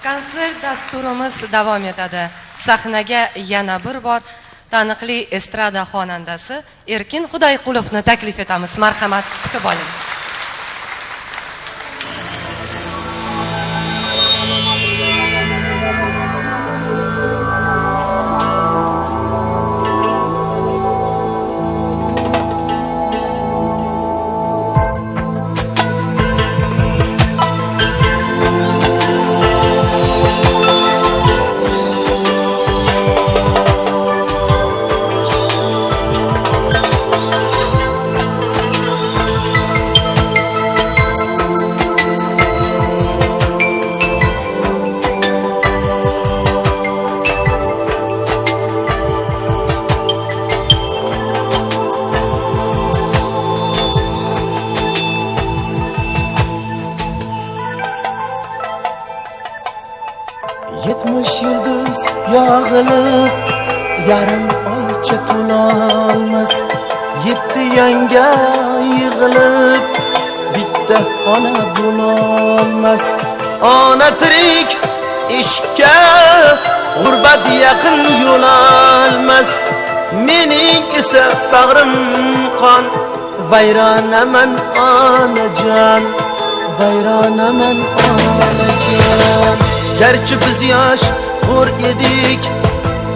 Konsert dasturimiz davom etadi. Sahnaga yana bir bor taniqli estrada xonandasi Erkin Xudoyqulovni taklif etamiz. Marhamat, kutib oling. Yulduz yog'ilib yarim oycha to'lolmas, yetti yanga yig'ilib bitta ona bo'lolmas. Ona tirik eshikka g'urbat yaqin yo'lolmas, mening esa bag'rim qon, vayronaman onajon, vayronaman onajon. Garchi biz yosh hur edik,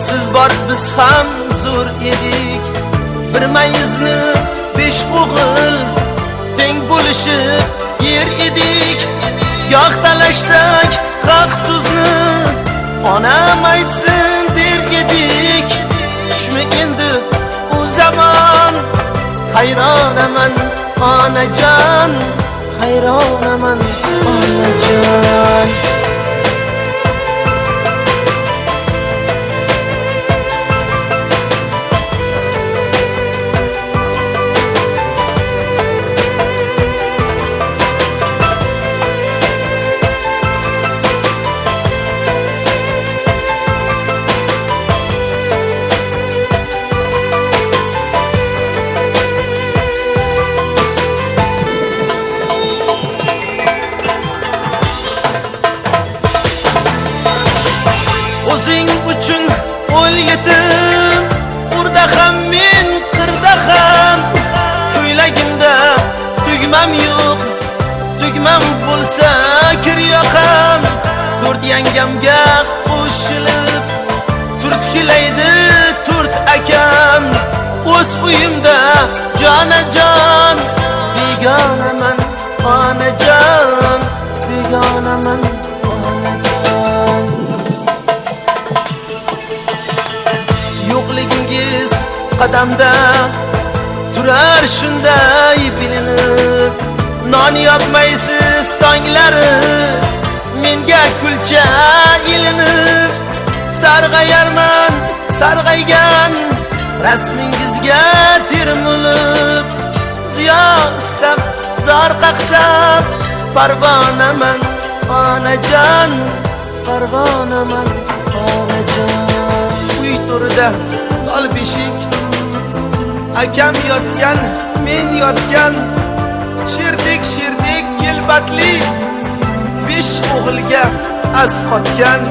siz bor biz ham zo'r edik. Bir mayizni besh o'g'il teng bo'lishib yer edik. Goh talashsak haq so'zni onam aytsin der edik. Tushmi endi u zamon, hayronaman onajon, hayronaman onajon. O'zing uchun o'l yetim, urda ham men qirda ham. Ko'ylagimda tugmam yo'q, tugmam bo'lsa kir yoqam. To'rt yangamga qo'shilib turtkilaydi to'rt akam. O'z uyimda jonajon, begonaman onajon, begonaman onajon. Yo'qligingiz qadamda turar shunday bilinib, non yopmaysiz tonglari menga kulcha ilinib. Sarg'ayarman sarg'aygan rasmingizga termulib, ziyo istab zor qaqshab parvonaman onajon, parvonaman onajon. Uy to'rida tol beshik, akam yotgan men yotgan, sherdek sherdek kelbatli besh o'g'ilga asqotgan.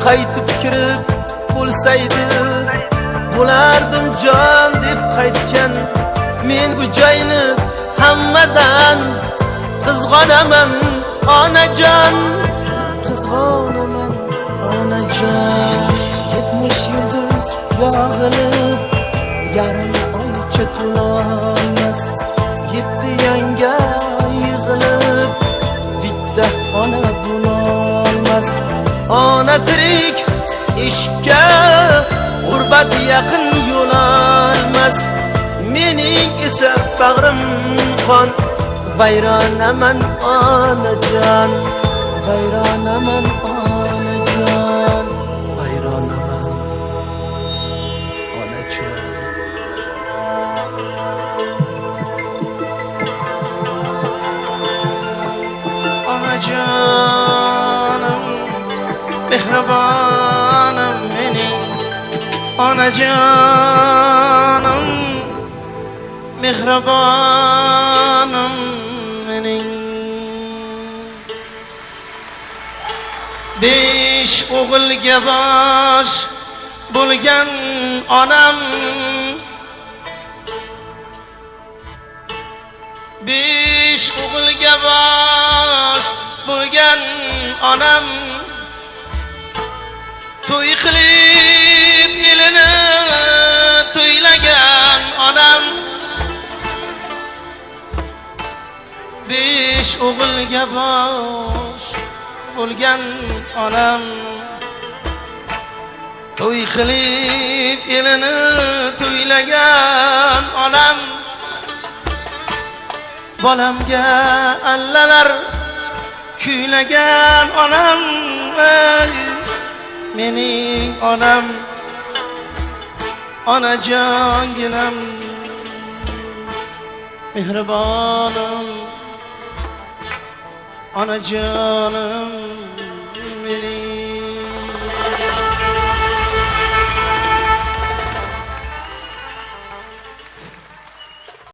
Qaytib kirib bo'lsaydi bo'lardim jon deb qaytgan. Men bu joyni hammadan qizg'onaman onajon, qizg'onaman onajon. 70 yulduz yog'ilib yarim oycha to'lolmas, yetti yanga yig'ilib bitta ona bo'lolmas. Ona tirik eshikka g'urbat yaqin yo'lolmas, mening esa bag'rim qon, vayronaman onajon, vayronaman onajon, vayronaman onajon. Onajonim, mehribonim mening, onajonim, mehribonim mening. Besh o'g'ilga bosh bo'lgan onam, besh o'g'ilga bosh bo'lgan onam, to'y qilib elini to'ylagan onam. Besh o'g'ilga bosh bo'lgan onam, to'y qilib elini to'ylagan onam. Bolamga allalar kuylagan onam, ey, mening onam, onajonginam, mehribonim, onajonim.